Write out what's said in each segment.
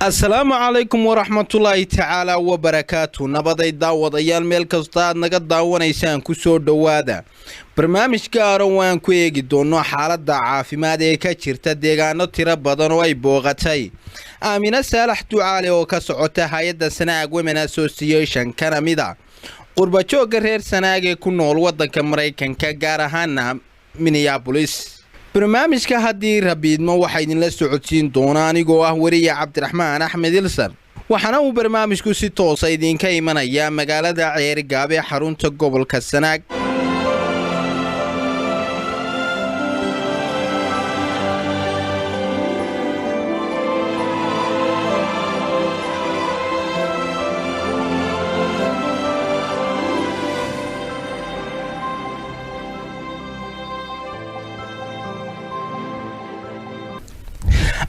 Asalaamu calaykum waraxmatullaahi tacaala wabarakaatu. Nabaday daawadayaal, meel kasta aad naga daawanaysaan, ku soo dhowaada barnaamij gaaran waan ku eegi doono xaaladda caafimaad ee ka jirta deegaano tiro badan oo ay booqatay Aamina Saalax Ducaale oo ka socota hay-adda Sanaag Women Association, kana mid a qurbajoogga reer Sanaag ee ku nool waddanka Maraykanka, gaar ahaana Minneabolis. Barnaamijka haddii rabiidmo waxaa idinla socodsiin doona anigoo ah weriye Cabdiraxmaan Axmed Ilsan, waxaana uu barnaamijku si toosa idinka imanayaa magaalada Ceerigaab ee xarunta gobolka Sanaag.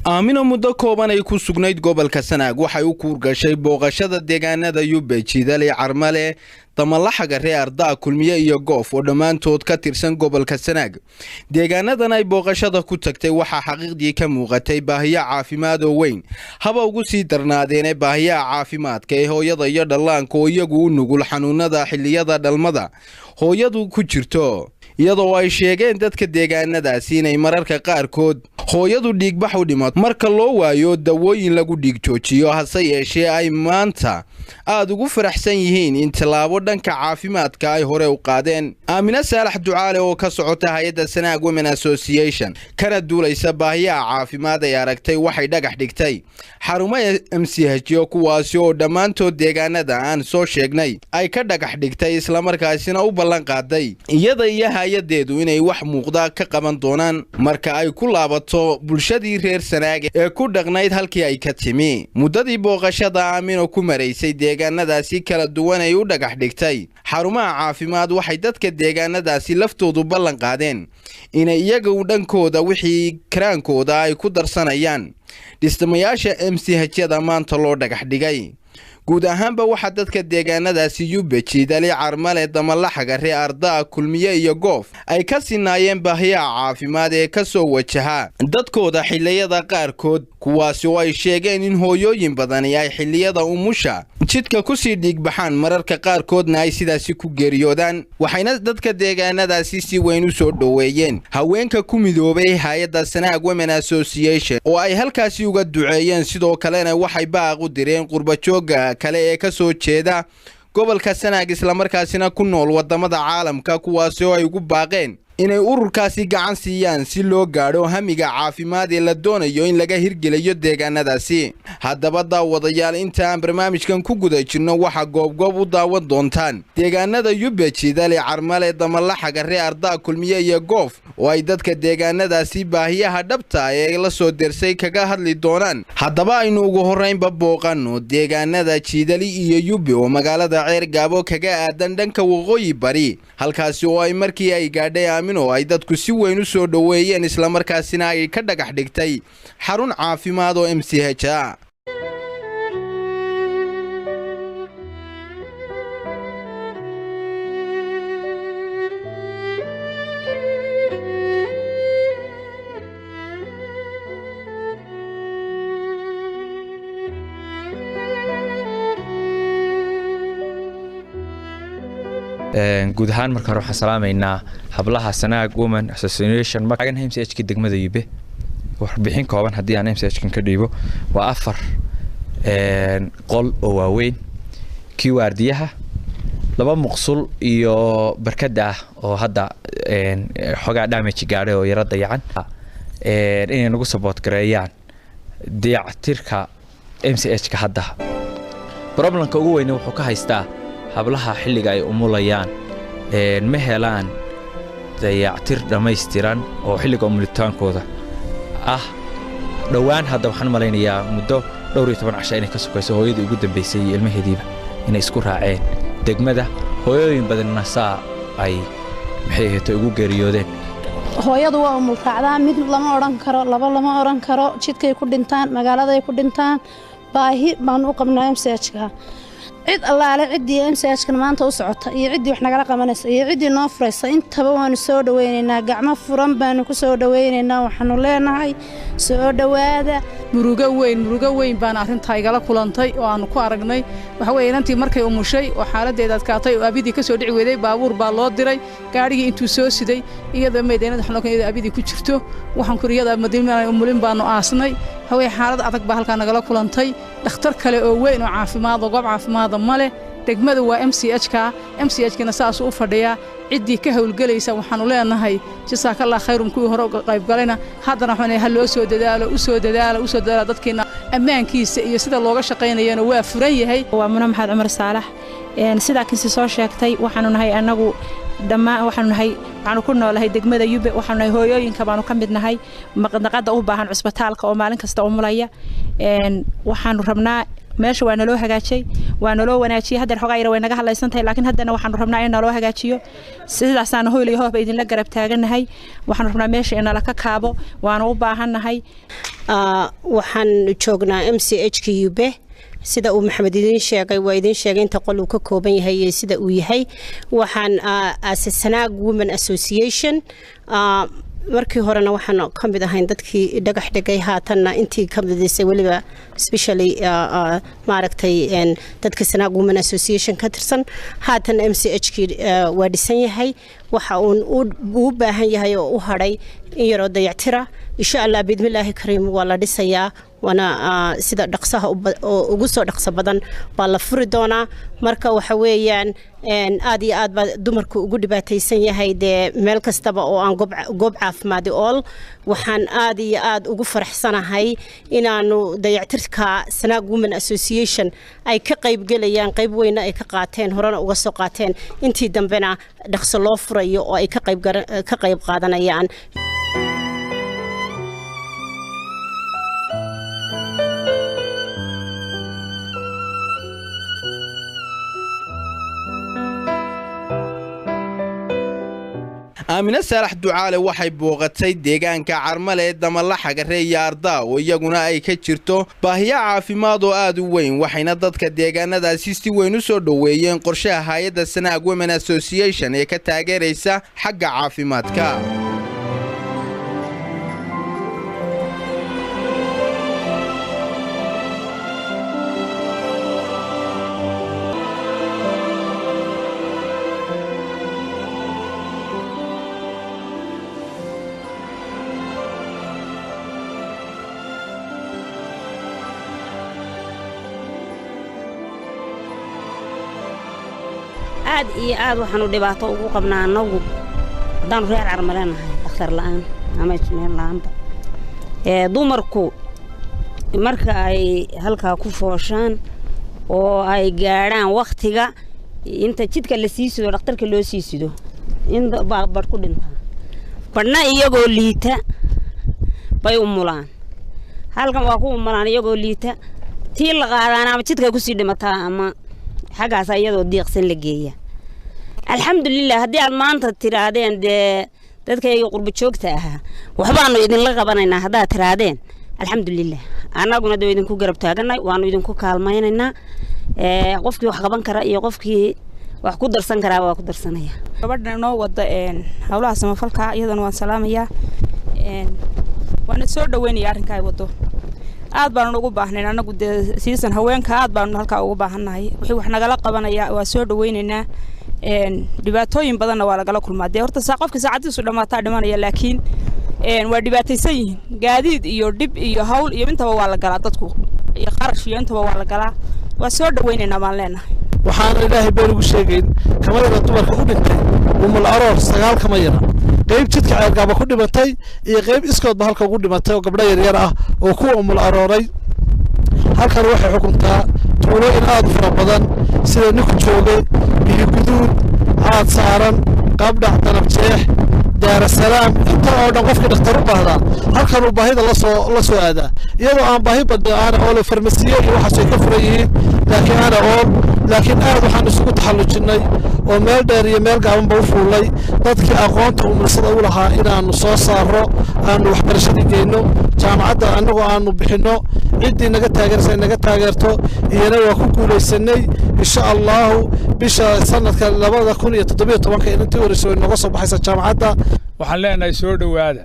Aamino muddo kooban ay ku sugnayd gobolka Sanaag waxay u kuurgashay booqashada deegaanada Yube, Jidale, Carmale, Damalaxaga, Ree Ardaa, Kulmiye iyo Goof oo dhammaantood ka tirsan gobolka Sanaag. Deegaanadan ay booqashada ku tagtay waxaa xaqiiqdii ka muuqatay baahiyo caafimaad oo weyn, haba ugu sii darnaadeene baahiyaha caafimaadka ee hooyada iyo dhallaanka oo iyagu u nugul xanuunada xilliyada dhalmada hooyadu ku jirto, iyadoo ay sheegeen dadka deegaanadaasi inay mararka qaarkood hooyadu dhiigbax u dhimato marka loo waayo dawooyin lagu dhiig joojiyo. Hase yeeshee ay maanta aada ugu faraxsan yihiin in tallaabo dhanka caafimaadka ay hore u qaadeen. Aamine Saalax Ducaale oo ka socota hay-adda Sanaag Women Association kana duulaysa baahiyaha caafimaad ay aragtay waxay dhagax dhigtay xarumo MCH, kuwaasi oo dhammaantood deegaanada aan soo sheegnay ay ka dhagax dhigtay, islamarkaasina u ballan qaaday iyada iyo hay-adeedu inay wax muuqda ka qaban doonaan marka ay ku laabato bulshadii reer Sanaag ee ku dhaqnayd halkii ay ka timi. Muddadii booqashada Aamino ku maraysay deegaanadaasi kala duwan ay u dhagax dhigtay xarumaha caafimaad, waxay dadka deegaanadaasi laftoodu ballan qaadeen inay iyagu dhankooda wixii karaankooda ay ku darsanayaan dhismayaasha MCH-yada maanta loo dhagax dhigay. Guud ahaanba waxaa dadka deegaanadaasi Yube, Jiidali, Carmale, Damalaxaga, Ree Ardaa, Kulmiye iyo Goof ay ka sinaayeen baahiyaha caafimaad ee ka soo wajaha dadkooda xilliyada qaarkood, kuwaasi oo ay sheegeen in hooyooyin badani ay xilliyada umusha jidka kusii dhiigbaxaan, mararka qaarkoodna ay sidaasi ku geeriyoodaan. Waxayna dadka deegaanadaasi si weyn u soo dhoweeyeen haweenka ku midoobay hay-adda Sanaag Women Association oo ay halkaasi uga duceeyeen. Sidoo kalena waxay baaq u direen qurbajooga kale ee ka soo jeeda gobolka Sanaag islamarkaasina ku nool wadamada caalamka, kuwaasi oo ay ugu baaqeen inay ururkaasi gacan siiyaan si loo gaadho hamiga caafimaad ee la doonayo in laga hirgeliyo deegaanadaasi. Haddaba daawadayaal, inta aan barnaamijkan ku guda jirno waxaa goobgoob u daawan doontaan deegaanada Yube, Jidale, Carmale, Damalaxaga, Ree Ardaa, Kulmiye iyo Goof oo ay dadka deegaanadaasi baahiyaha dhabta ee la soo dersay kaga hadli doonaan. Haddaba aynu ugu horraynba booqanno deegaanada Jiidali iyo Yube oo magaalada Ceergaabo kaga aadan dhanka waqooyi bari, halkaasi oo ay markii ay gaadhay oo ay dadku si weyn u soo dhoweeyeen, islamarkaasina ay ka dhagax dhigtay xarun caafimaad oo MCH a. Guud ahaan marka hore waxaan salaamaynaa hablaha Sanaag Women Association magan MCH-ka degmada Yube. Warbixin kooban haddii aan MCH-kan ka dhiibo, waa 4 qol oo waaweyn, kii waardiyaha, 2 muqsul iyo barkada ah oo hadda xoogaa damage gaadhay oo yaro dayacan, inay nagu support gareeyaan dayactirka MCH-ka. Hadda problemka ugu weyne wuxuu ka haystaa hablaha xilliga ay umulayaan, ma helaan dayactir dhammaystiran oo xilliga umulitaankooda ah. Dhowaan hadda waxaan u malaynayaa muddo dhowr iyo toban casha inay ka sokayso hooyadii ugu dambaysay iyo ilmaheediiba inay isku raaceen degmada, hooyooyin badanna saa ay maxay ahayto ugu geeriyoodeen. Hooyadu waa umul raacdaa, mid lama odhan karo, laba lama odhan karo, jidkay ku dhintaan, magaaladay ku dhintaan. Baahi baan u qabnaa MCH-ka. Cid allaale ciddii MCH-kan maanta u socota iyo ciddii wax nagala qabanaysa iyo ciddii noo furaysa intaba waanu soo dhaweynaynaa. Gacmo furan baanu ku soo dhaweynaynaa. Waxaanu leenahay soo dhowaada. Murugo weyn, murugo weyn baan arrintaa igala kulantay oo aanu ku aragnay. Waxa weeye, inantii markay umushay oo xaaladdeeda adkaatay oo abidii ka soo dhici weyday, baabuur baa loo diray. Gaadhigii intuu soo siday iyadoo meydeenada xanuunkan, iyadoo abidii ku jirto, waxaan kuri iyada madiinaan umulin baanu aasnay. Waxa weeye, xaalad adag baa halkaa nagala kulantay. Dhakhtar kale oo weyn oo caafimaad oo goob caafimaada ma leh degmada, waa MCH-ka. MCH-kina saasuu u fadhiyaa. Ciddii ka howlgelaysa waxaanu leenahay jasaakallah khayrum. Kuwii hore uga qaybgalayna haddana waxaan ha loo soo dadaalo, u soo dadaalo, u soo dadaalo. Dadkeena ammaankiisa iyo sida looga shaqaynayana waa furan yahay. Waa Muna Maxamed Cumar Saalax. Sidaa Kinsi soo sheegtay, waxaanu nahay annagu dhammaan, waxaanu nahay, waxaanu ku noolahay degmada Yube. Waxaanu nahay hooyooyinka baanu ka mid nahay maqnaqada u baahan cusbitaalka oo maalin kasta umulaya. Waxaanu rabnaa meesha waa naloo hagaajiyey, waa naloo wanaajiyey. Haddeer xogaa yar way naga hadlaysan tahay, laakiin haddana waxaanu rabnaa in naloo hagaajiyo. Sidaasaanu hoyl iyo hooba idinla garab taagannahay. Waxaanu rabnaa meesha in nala ka kaabo, waanu u baahannahay. Waxaan joognaa MCH-ka Yube. Sida uu Maxamed idiin sheegay, waa idiin sheegay inta qol uu ka kooban yahay iyo sida uu yahay. Waxaan aasay Sanaag Women Association. Markii horena waxaan ka mid ahayn dadkii dhagax dhigay, haatanna intii ka midisay, weliba especially maaragtay dadka Sanaag Women Association ka tirsan. Haatan MCH-kii waa dhisan yahay. Waxa uun uu baahan yahay oo u hadhay in yaroo dayactira. Insha Allah, biidmillaahi kariim, waa la dhisayaa, waana sida dhaqsaha ugu soo dhaqso badan baa la furi doonaa. Marka waxa weeyaan, aad iyo aad baa dumarku ugu dhibaataysan yahay dee meel kastaba oo aan goob caafimaadi ool. Waxaan aad iyo aad ugu faraxsanahay inaanu dayactirka Sanaag Women Association ay ka qaybgelayaan, qayb weyna ay ka qaateen, horena uga soo qaateen, intii dambena dhaqso loo furayo oo ay ka qayb qaadanayaan. Aamine Saalax Ducaale waxay booqatay deegaanka Carmale ee Damalaxagare iyo Ardaa, oo iyaguna ay ka jirto baahiyo caafimaad oo aad u weyn, waxayna dadka deegaanadaasi si weyn u soo dhoweeyeen qorshaha hay-adda Sanaag Women Association ee ka taageeraysa xagga caafimaadka. Aad iyo aad waxaanu dhibaato ugu qabnaa annagu haddaanu reer Carmaleenahay dhakhtar la'aan ama meel la'aanba. Dumarku marka ay halkaa ku fooshaan oo ay gaadhaan wakhtiga inta jidka la sii sido dhakhtarka loo sii sido, in baa badh ku dhintaa, badhna iyagoo liita bay umulaan. Halkan waa ku umulaan iyagoo liita. Tii la qaadaana ama jidkay kusii dhimataa ama xaggaas iyadoo diiqsan la geeya. Alxamdulilah, haddii aad maanta tiraahdeen dee dadkayga qurbo joogta ahaa waxbaanu idinla qabanaynaa, haddaad tiraahdeen, alxamdulilah, annaguna dee idinku garab taaganay, waanu idinku kaalmaynaynaa. Qofkii wax qaban kara iyo qofkii wax ku darsan karaaba waa ku darsanaya. Gabadha noo wada howlaha samafalka iyadana waan salaamayaa, waana soo dhaweynaya arrinka ay wado. Aad baanu ugu baahnayn anagu dee siisan haweenka, aad baanu halkaa ugu baahannahay. Wixii wax nagala qabanaya waa soo dhaweynaynaa. Dhibaatooyin badanna waa lagala kulmaa dee. Horta qofka saacadiisu dhammaataa dhimanaya, laakiin waa dhibaataysan yihiin. Gaadiid iyo dhib iyo hawl iyo intaba waa la galaa dadku, iyo qarash iyo intaba waa la galaa. Waa soo dhaweynaynaa baan leenahay. Waxaana Ilaahay been ugu sheegayn, kama yara dumarka u dhintay umul aroor, 9 kama yara. Qayb jidka Ceergaaba ku dhimatay iyo qayb iskoodba halka ugu dhimatay oo gabdho yaryar ah oo kuwa umul arooray. Halkan waxay xukuntaa tuulooyin aad u fara badan sida Ninku Joogay, Biyo Guduud, Caad Saaran, Qabdhac, Danabjeex, Daarasalaam, inta oo dhan. Qofkii dhakhtar u baahdaa halkanuu baahida lasoo aadaa, iyadoo aan baahi badna aana oole, farmasiye iyo waxaas ay ka furan yihiin, laakiin aana ool. Laakiin aad waxaan isugu taxallujinnay Oo meel dheer iyo meel gaabanba u fuulay dadkii aqoonta umulisada u lahaa inaannu soo saarro, aanu waxbarashadii geyno jaamacadda, annagoo aanu bixinno, ciddii naga taageersa naga taageerto. Iyana waa ku guulaysanay. Insha Allahu bisha sanadka 2017-ka inantii horeysa way nooga soo baxaysa jaamacadda. Waxaan leenahay soo dhowaada.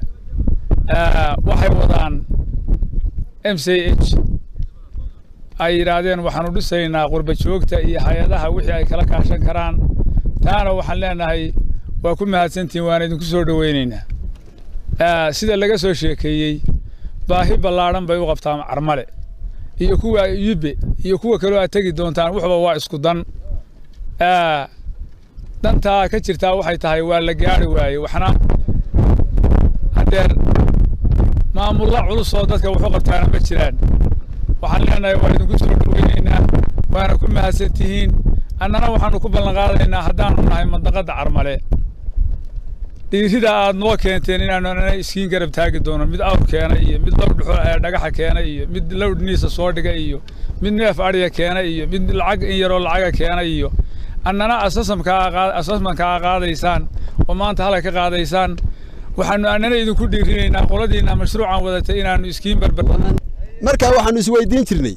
Waxay wadaan MCH ay yidhaahdeen waxaanu dhisaynaa qurba joogta iyo hay-adaha wixii ay kala kaashan karaan. Taana waxaan leenahay waa ku mahadsantihiin, waana idinku soo dhoweynaynaa. Sida laga soo sheekeeyey, baahi ballaadhan bay u qabtaa Carmale iyo kuwa Yube iyo kuwa kaloo aad tegi doontaan. Wuxuba waa isku dan. Dantaa ka jirtaa waxay tahay waa la gaari waaye, waxna haddeer maamulla culus oo dadka waxu qabtaana ma jiraan. Waxaan leenahay waa idinku soo dhoweynaynaa, waana ku mahadsan tihiin. Annana waxaanu ku ballan qaadaynaa haddaanu nahay mandaqadda Carmale dhiirida aad noo keenteen inaanu annana iskiin garab taagi doono, mid awr keena iyo mid lowdh dhagaxa keena iyo mid lowdh niisa soo dhiga iyo mid neef adhiya keena iyo mid lacag in yaroo lacaga keena, iyo annana assessmentkaa qaadaysaan oo maanta halka ka qaadaysaan. Waxaanu annana idinku dhiirinaynaa qoladiinna mashruucan wadatay inaanu iskiin barbar. Markaa waxaannu isweydiin jirnay,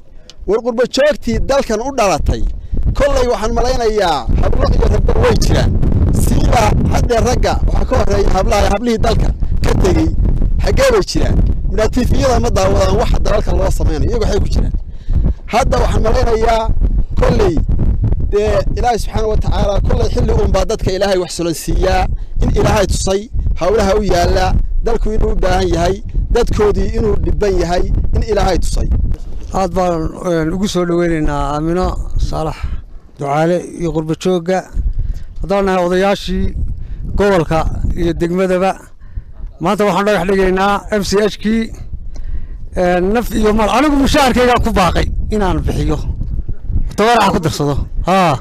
war qurba joogtii dalkan u dhalatay, kollay waxaan malaynayaa hablo iyo ragba way jiraan, siiba haddee ragga waxaa ka horreeya hablaha. Hablihii dalka ka tegey xaggee bay jiraan? Midhaa TV-yada ma daawadaan waxa dalalka loo samaynayo, iyagu waxay ku jiraan. Hadda waxaan malaynayaa kolley dee Ilaahay subxaana wa tacaala kolley xilli uunbaa dadka Ilaahay wax sulansiiyaa in Ilaahay tusay hawlaha u yaalla dalku inuu u baahan yahay, dadkoodii inuu dhibban yahay in Ilaahay tusay. Aad baan ugu soo dhoweynaynaa Aamino Saalax Ducaale iyo qurba joogga. Haddaan nahay odayaashii gobolka iyo degmadaba, maanta waxaan dhagax dhigaynaa MCH kii. Naf iyo maal anigu mushaharkaygaa ku baaqay inaan bixiyo, tabaraca ku darsado. Haa,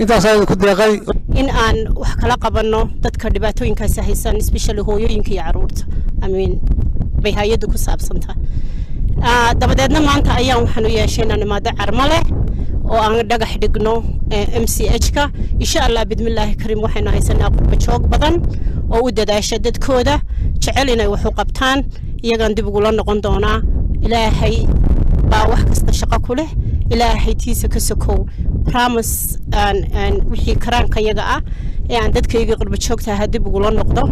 intaasaa idinku deeqay. In aan wax kala qabanno dadka dhibaatooyinkaasi haysan, especially hooyooyinka iyo carruurta amiin bay hay-addu ku saabsantahay. Dabadeedna maanta ayaan waxaanu yeeshay inaan imaado Carmale oo aan dhagax dhigno MCH-ka, insha Allah bidmillaahi kariim. Waxaynu haysanaa qurba joog badan oo u dadaasha dadkooda, jecel inay wax u qabtaan. Iyagaan dib ugula noqon doonaa. Ilaahay baa wax kasta shaqo ku leh. Ilaahay tiisa ka sokow, promise wixii karaanka yaga ah ee aan dadkayga qurba joogta ahaa dib ugula noqdo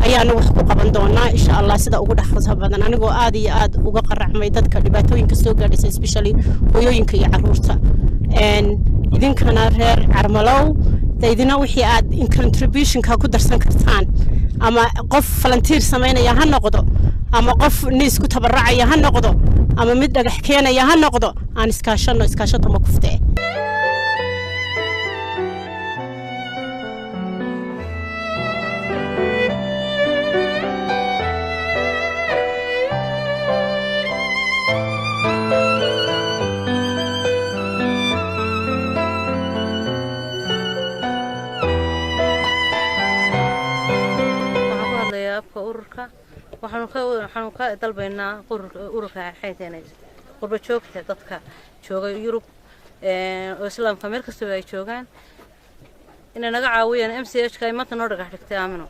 ayaana wax ku qaban doonaa, insha Allah, sida ugu dhaqsaha badan, anigoo aad iyo aad uga qaracmay dadka dhibaatooyinka soo gaadhaysa, especially hooyooyinka iyo carruurta. Idinkana reer Carmalow idina wixii aad contributionka ku darsan kartaan, ama qof volunteer samaynaya ha noqdo, ama qof niis ku tabaracaya ha noqdo, ama mid dhagax keenaya ha noqdo, aan iskaashano. Iskaashato ma kuftee. Waxaan ku hadlayaa afka ururka. Waxaanu ka dalbaynaa ururka xayteen qurba joogta, dadka jooga Yurub oo Islaamka meel kastaba ay joogaan, inay naga caawiyaan MCH ka ay maanta noo dhagax dhigtay Aamino,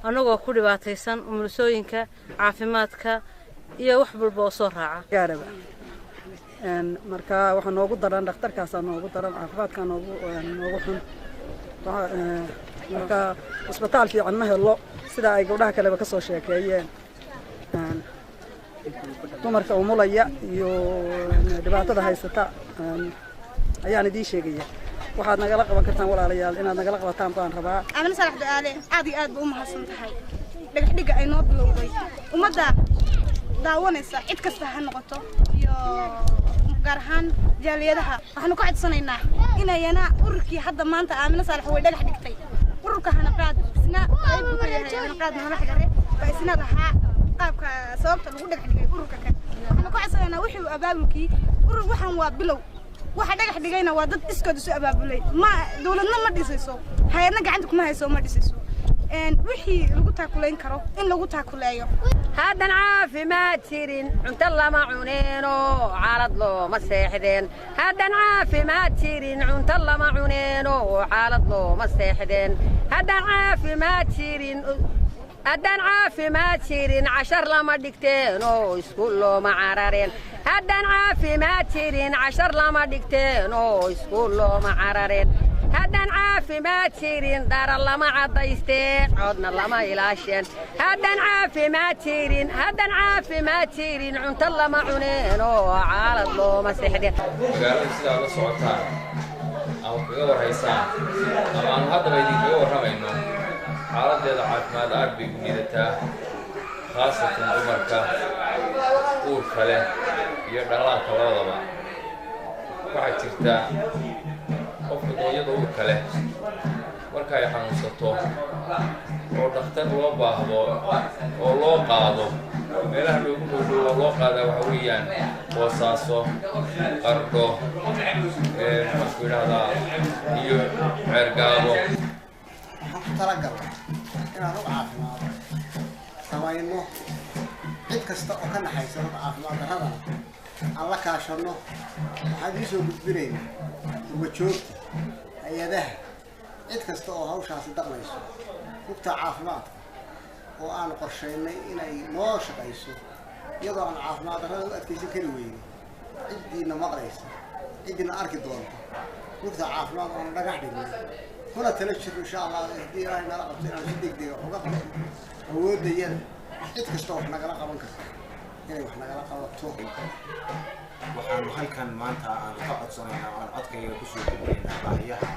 annagoo ku dhibaataysan umulisooyinka, caafimaadka iyo wax walba oo soo raaca. Gaaraba marka waxaa noogu daran dhakhtarkaasaa noogu daran, caafimaadkaa noogu xun. Marka isbitaal fiican ma helo, sida ay gabdhaha kaleba ka soo sheekeeyeen. Dumarka umulaya iyo dhibaatada haysata ayaan idiin sheegaya. Waxaad nagala qaban kartaan, walaalayaal, inaad nagala qabataan baan rabaa. Aamina Saalax Ducaale aad iyo aad ba u mahadsan tahay dhagax dhigga ay noo bilowday. Ummadda daawanaysa, cid kasta ha noqoto iyo gaar ahaan jaaliyadaha, waxaanu ka codsanaynaa inayana ururkii hadda maanta Aamina Saalax way dhagax dhigtay, ururka Hanaqaad isna qayb buu ka yahay. Hanaqaad Madax Gare baa isna lahaa qaabka sababta lagu dhagax dhigay ururka kan. Waxaanu ka codsanaynaa wixii uu abaabulkii urur. Waxaan waa bilow, waxa dhagax dhigayna waa dad iskood isu abaabulay. Ma dowladna ma dhisayso, hay-adna gacanta kuma hayso, ma dhisayso. Wixii lagu taakulayn karo in lagu taakuleeyo. Haddan caafimaad jirin, cunto lama cuneeno, caalad looma seexdeen. Haddan caafimaad jirin, cunto lama cuneeno, caalad looma seexdeen. Haddaan caafimaad jirin, haddaan caafimaad jirin, cashar lama dhigteen oo iskuul looma carareen. Haddaan caafimaad jirin, cashar lama dhigteen oo iskuul looma carareen. Haddaan caafimaad jirin, dhara lama caddaysteen, codna lama ilaasheen. Haddaan caafimaad jirin, haddaan caafimaad jirin, cunto lama cuneen oo caalad looma sexdeen. Magaalada sidaa la socotaan ama kaga warhaysaan ama aanu haddaba idinkaga warramayno, xaaladdeeda caafimaad aad bay u liidataa, khaasatan dumarka uurka leh iyo dhallaanka labadaba. Waxaa jirta qofka hooyada uurka leh marka ay xanuunsato oo dhakhtar loo baahdo oo loo qaado, meelaha loogu dhowdhowo loo qaadaa waxa weeyaan Boosaaso, Qardho, maxaanku idhahdaa, iyo Ceergaabo. Waxaan ku talagalnay inaan rug caafimaad samayno, cid kasta oo ka naxaysa rug caafimaad darradana aan la kaashanno. Waxaan idiin soo gudbinaynaa qurbajoogta, hay-adaha, cid kasta oo hawshaasi daqlayso rugta caafimaadka oo aan qorshaynay inay noo shaqayso, iyadoo aan caafimaad darrada u adkaysan kari weyne. Ciddiina maqlaysa, ciddiina arki doonta rugta caafimaad oonu dhagax dhignay kuna tala jirno, insha Allah, haddii Ilaahay nala qabto, inaan si degdega wax uga qabto awooddayada, cid kasta wax nagala qaban karta inay wax nagala qabato. Waxaanu halkan maanta aanu ka codsanaynaa oo aan codkayga kusoo gudbinaynaa baahiyaha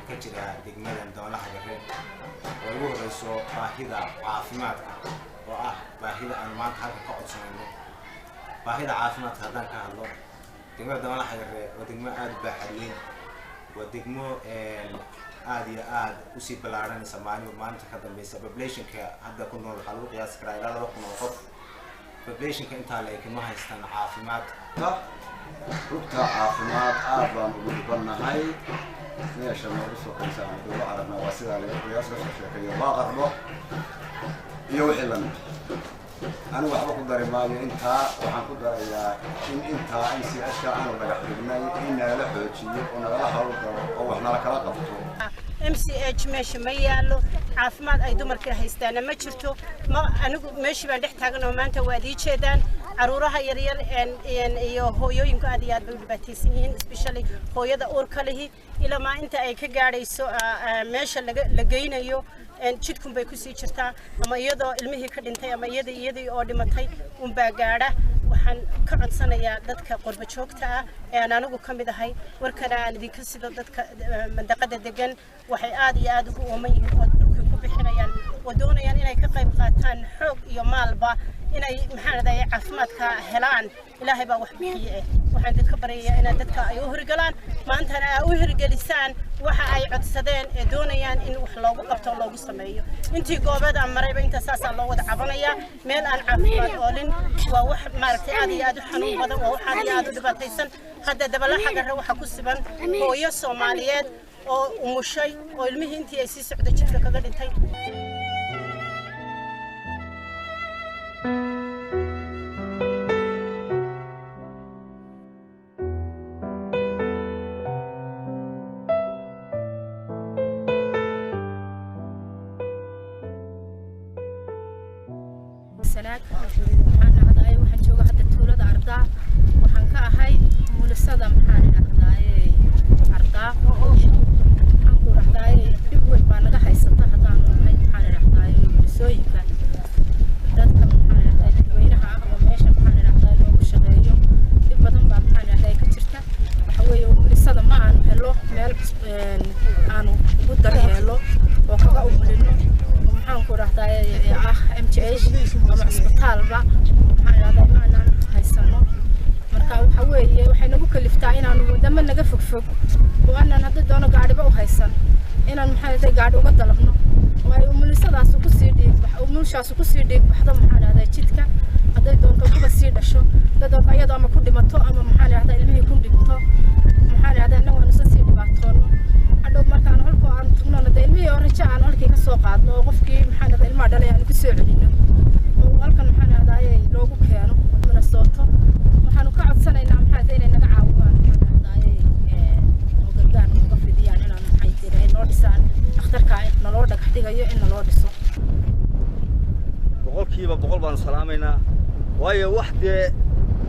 ka jira degmadan Doonlaha Gare, oo ugu horeyso baahida caafimaadka, oo ah baahida aanu maanta halkan ka codsanayno. Baahida caafimaadka haddaan ka hadlo, degmada Doonlaha Gare waa degmo aada u baaxad weyn, waa degmo aada iyo aada usii ballaaranaysa maalinba maalinta ka dambeysa. Populationka hadda ku nool waxaa lagu qiyaasi karaa ilaa 2000 oo qof. Populationka intaa la eg ma haystaan caafimaad. Rugta caafimaad aad baan ugu dhibannahay. Meesha noogu sokaysa aan dowlo aragna waa sidaa laga qiyaas ka soo sheekeeyo, waa Qardho iyo wixii lamid. Anigu waxba ku dari maayo intaa. Waxaan ku darayaa in intaa MCH-ka aanu dhagax dhignay in nagala xoojiyo oo nagala hawlgalo oo wax nala kala qabto. MCH meesha ma yaallo, caafimaad ay dumarka haystaana ma jirto. Ma anigu meeshii baan dhex taagan oo maanta waad ii jeedaan. Caruuraha yaryar iyo hooyooyinku aad iyo aad bay u dhibaataysan yihiin, especially hooyada uurka lihi. Ilamaa inta ay ka gaadhayso meesha la geynayo, jidkun bay kusii jirtaa, ama iyadoo ilmihii ka dhintay ama iyadii oo dhimatay unbaa gaadha. Waxaan ka codsanayaa dadka qurba joogta ah ee aan anigu ka mid ahay, warkana aan idinka sido, dadka mandaqada degan waxay aad iyo aad ugu ooman yihiin oo dhulkii ku bixinayaan oo doonayaan inay ka qayb qaataan xoog iyo maalba inay, maxaan raday, caafimaadka helaan. Ilaahay baa wax bixiye eh. Waxaan idinka baryayaa inaad dadka ay u hirgalaan, maantana aa u hirgelisaan waxa ay codsadeen ee doonayaan in wax loogu qabto oo loogu sameeyo. Intii goobeed aan marayba inta saasaa loo wada cabanayaa, meel aan caafimaad oolin. Waa wax maaragtay aad iyo aad u xanuun badan, waa wax aad iyo aad u dhibaataysan. Hadda Dabala Xagare waxaa ku siban hooyo Soomaaliyeed oo umushay oo ilmihii intii ay sii socday jidka kaga dhintay. Sanaag waxaan dhahdaay, waxaan jooga hadda tuulada Ardaa, waxaan ka ahay mulisada, maxaan dhahdaay, Ardaa. Waxaan ku dhahdaay dhib weyn baa naga haysata haddaanu nahay, maxaan dhahdaay, mulisooyinka dadka, maxaan dhahdaay, dadweynaha ah oo meesha, maxaan dhahdaay, loogu shaqeeyo. Dhib badan baa, maxaan dhahdaay, ka jirta. Waxa weeye mulisada ma aanu helo meel aanu ugu daryeelo oo kaga umulino, maxaan ku dhahdaay, ah MJH ama cisbitaalba, maxaan dhahdaa, ma aanan haysano. Marka waxa weeye waxay nagu kaliftaa inaanu wadamo naga fogfog oo aanan hadda doono gaadhiba u haysan inaan, maxaa dhahday, gaadhi uga dalabno oo ay umulisadaas kusii dhiig umulishaas kusii dhiig baxdo, maxaa dhahday, jidka hadday doonto kuba sii dhasho, hadday doonto iyadoo ama ku dhimato ama, maxaa dhahdaa, ilmihii ku dhinto, maxaa dhahdaa, annagu aanu isa sii dhibaatoono. Hadhow markaan halkoo aan tagnona dee ilmihii oo rajo aan halkii kasoo soo qaadno oo qofkii maxaan dhahdaa ilmaha dhalay aanu ku soo celino oo halkan maxaan dhahdaye loogu keeno Minnesota. Waxaanu ka codsanaynaa maxaa tahay inay naga caawiyaan maxaan dhahdaye oo gargaar nooga fidiyaan inaan maxay tiri ay noo dhisaan dhakhtarka naloo dhagax dhigayo in naloo dhiso. 100% baanu salaamaynaa, waayo wax dee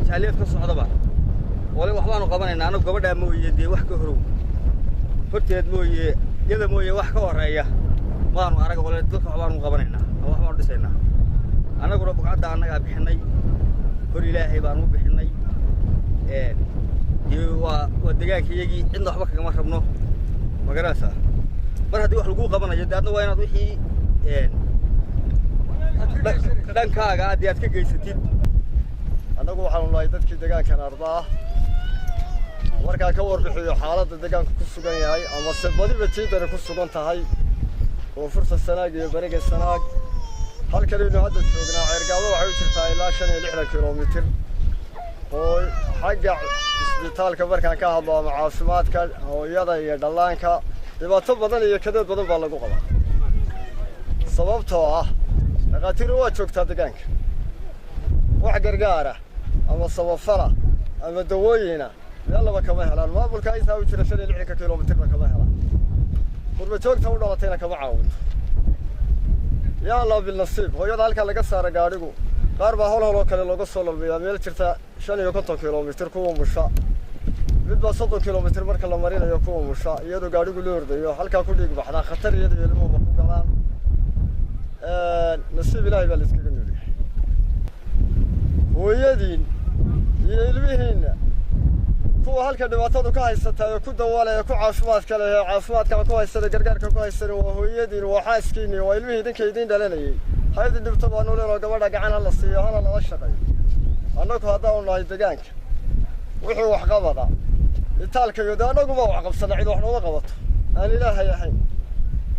jaaliyad ka socdaba wali wax baanu qabanaynaa annagu gabadhaa mooye, dee wax ka horow horteed mooye, iyada mooye wax ka horreeya maanu arag. Wali dalka wax baanu qabanaynaa ama wax baanu dhisaynaa. Annaguna bugcadda annagaa bixinnay, hor Ilaahay baanu u bixinnay. Dee waa deegaankayagii, cidna waxba kagama rabno, ma garanaysaa? Mar haddii wax laguu qabanayo, dee adna waa inaad wixii dhankaaga haddii aad ka geysatid. Annagu waxaanu nahay dadkii deegaankan Arda ah. Markaan ka warbixiyo xaaladda deegaanku ku sugan yahay amase badiba jiidani ku sugan tahay koonfurta Sanaag iyo bariga Sanaag, halkanaynu hadda joognaa Ceergaabo waxay u jirtaa ilaa 65 kilomitir. Oo xagga isbitaalka markaan ka hadlo ama caafimaadka hooyada iyo dhallaanka, dhibaato badan iyo kadeed badan baa lagu qabaa, sababtoo ah dhakhaatiir waa joogtaa deegaanka, wax gargaara ama samafala ama dawooyina meel laba kama helaan. Maamulka intaa u jira 65-ka kilomitirna kama helaan, qurba joogta u dhalatayna kama caawinto. Yaa Allah bilnasiib, hooyada halkaa laga saara gaadhigu, qaar baa hol hol oo kale looga soo lalmiyaa meel jirta 55 kilomitir kuwa musha, mid baa 30 kilomitir marka la marinayo kuwa musha, iyadoo gaadhigu la ordayo halkaa ku dhiig baxdaa, khatar iyada iyo ilmuhuba ku galaan. Nasiib Ilaahay baa la iskaga noolyahay. Hooyadiin iyo ilmihiinna kuwa halka dhibaatadu ka haysataa ee ku dawaalaya ku caafimaadka leh ee caafimaadka ku haysana gargaarka ku haysana waa hooyadiin, waa xaaskiinni, waa ilmihii idinka idiin dhalanayay. Ha idin dhibto baanu leenoo, gabadha gacan ha la siiyo, hana lala shaqeeyo. Annagu haddaanu nahay deegaanka wixii waxqabada itaalka iyo dee annagu ma wax qabsana, cid wax nooma qabato aan Ilaahay ahayn,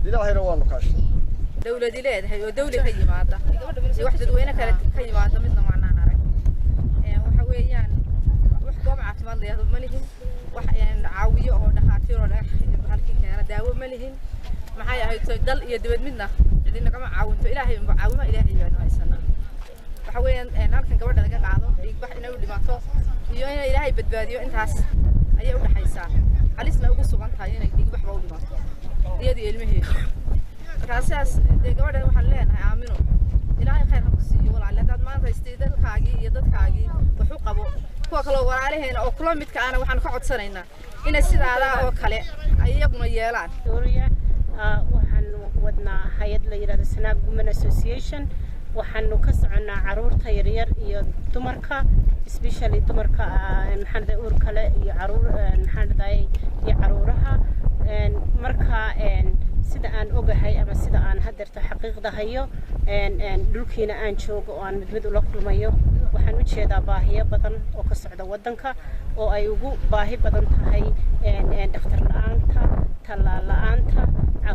Ilaahayna waanu kaashay. Dawladi leedahay oo dawli ka yimaada iyo wax dadweyne kale ka yimaada midna maanaan arag. Waxa weeyaan wax goob caafimaad la yidhaahdo ma lihin, wax caawiyo oo dhakhaatiir oo dhagax halkii keena daawo ma lihin. Maxay ahayd dal iyo dibad midna cidi nagama caawinto, Ilaahay unba caawimo, Ilaahay baanu haysanaa. Waxa weeyaan halkan gabadha laga qaado dhiigbax inay u dhimato iyo inay Ilaahay badbaadiyo intaas ayay u dhaxaysaa, halisna ugu sugan tahay inay dhiigbaxba u dhimato iyadii ilmaheeda. Markaa sidaas dee gabadhan waxaan leenahay Aamino, Ilaahay khayr ha ku siiyo walaal. Haddaad maanta haystay dalkaagii iyo dadkaagii wax u qabo, kuwa kaloo walaalaheena oo kula midka ana waxaan ka codsanaynaa inay sidaadaa oo kale ay iyaguna yeelaan. Waxaan wadnaa hay-ad la yidhahdo Sanaag Women Association. Waxaanu ka soconnaa caruurta yaryar iyo dumarka, especially dumarka maxaan dhahay uurka leh iyo caruur maxaan dhahay iyo caruuraha. Marka sida aan ogahay ama sida aan haddeerta xaqiiqda hayo, dhulkiina aan joogo oo aan mid mid ula kulmayo, waxaan u jeedaa baahiyo badan oo ka socda waddanka oo ay ugu baahi badan tahay dhakhtar la-aanta, tallaal la-aanta,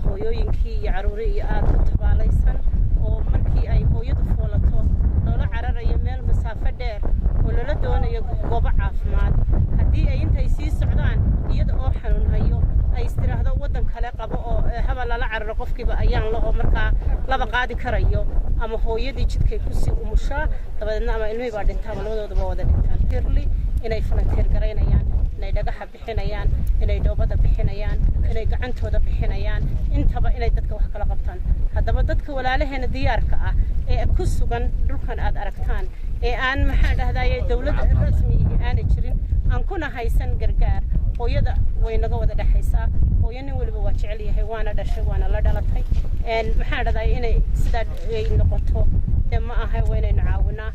hooyooyinkii iyo caruurihii iyo aada u tabaalaysan oo markii ay hooyadu foolato loola cararayo meel masaafo dheer oo loola doonayo goobo caafimaad. Haddii ay intay sii socdaan iyada oo xanuun hayo ay istiraahdo waddan kale qabo oo haba lala cararo qofkiiba ayaan la oo markaa laba qaadi karayo, ama hooyadii jidkay kusii umushaa, dabadeedna ama ilmihii baa dhintaa ama labadoodaba wada dhintaan. Firli inay volunteer garaynayaan, inay dhagaxa bixinayaan, inay dhoobada bixinayaan, inay gacantooda bixinayaan, intaba inay dadka wax kala qabtaan. Haddaba dadka walaalaheena diyaarka ah ee ku sugan dhulkan aad aragtaan ee aan maxaan dhahdaye dawladda rasmiyihi aanay jirin, aan kuna haysan gargaar, hooyada way naga wada dhexaysaa. Hooyo nin waliba waa jecel yahay, waana dhashay, waana la dhalatay. Maxaan dhahdaye inay sidaa ay noqoto dee ma aha, waa inaynu caawinaa.